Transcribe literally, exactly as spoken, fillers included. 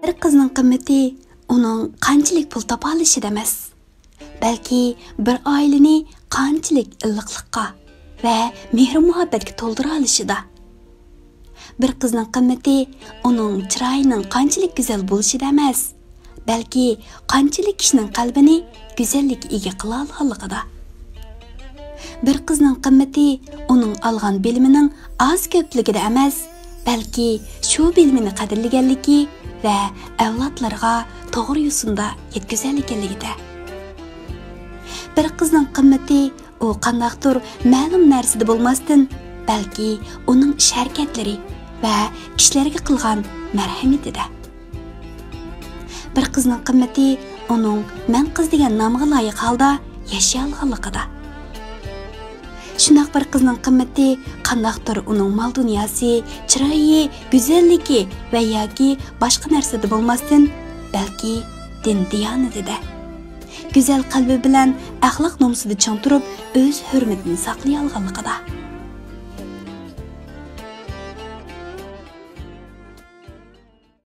بىر قىزنىڭ قىممىتى ئۇنىڭ قانچىلىك پۇل تاپالىشىدا ئەمەس، بەلكى بىر ئائىلىنى قانچىلىك ئىللىقلىققا ۋە مېھىر-مۇھەببەتكە تولدۇرالىشىدا. بىر قىزنىڭ قىممىتى ئۇنىڭ چىرايىنىڭ قانچىلىك گۈزەل بولۇشىدا ئەمەس، بەلكى قانچىلىك كىشىنىڭ قەلبىنى گۈزەللىككە ئىگە قىلالىغانلىقىدا. بىر قىزنىڭ قىممىتى ئۇنىڭ ئالغان بىلىمىنىڭ ئاز-كۆپلۈكىدە ئەمەس، بەلكى شۇ بىلىمىنى قەدىرلىگەنلىكى ۋە ئەۋلادلىرىغا توغرا يوسۇندا يەتكۈزەلىگەنلىكىدە. بىر قىزنىڭ قىممىتى ئۇ قانداقتۇر مەلۇم نەرسىدە بولماستىن، بەلكى ئۇنىڭ ئىش-ھەرىكەتلىرى ۋە كىشىلەرگە قىلغان مەرھەمىتىدە. بىر قىزنىڭ قىممىتى ئۇنىڭ مەن قىز دېگەن نامىغا لايىق ھالدا ياشىيالىغانلىقىدا. شۇنداق بىر قىزنىڭ قىممىتى قانداقتۇر ئۇنىڭ مال-دۇنياسى، چىرايى، گۈزەللىكى ۋە ياكى باشقا نەرسىدە بولماستىن، بەلكى دىن-دىيانىتىدە، گۈزەل قەلبى بىلەن ئەخلاق نومۇسىدا چىڭ تۇرۇپ، ئۆز ھۆرمىتىنى ساقلىيالىغانلىقىدا.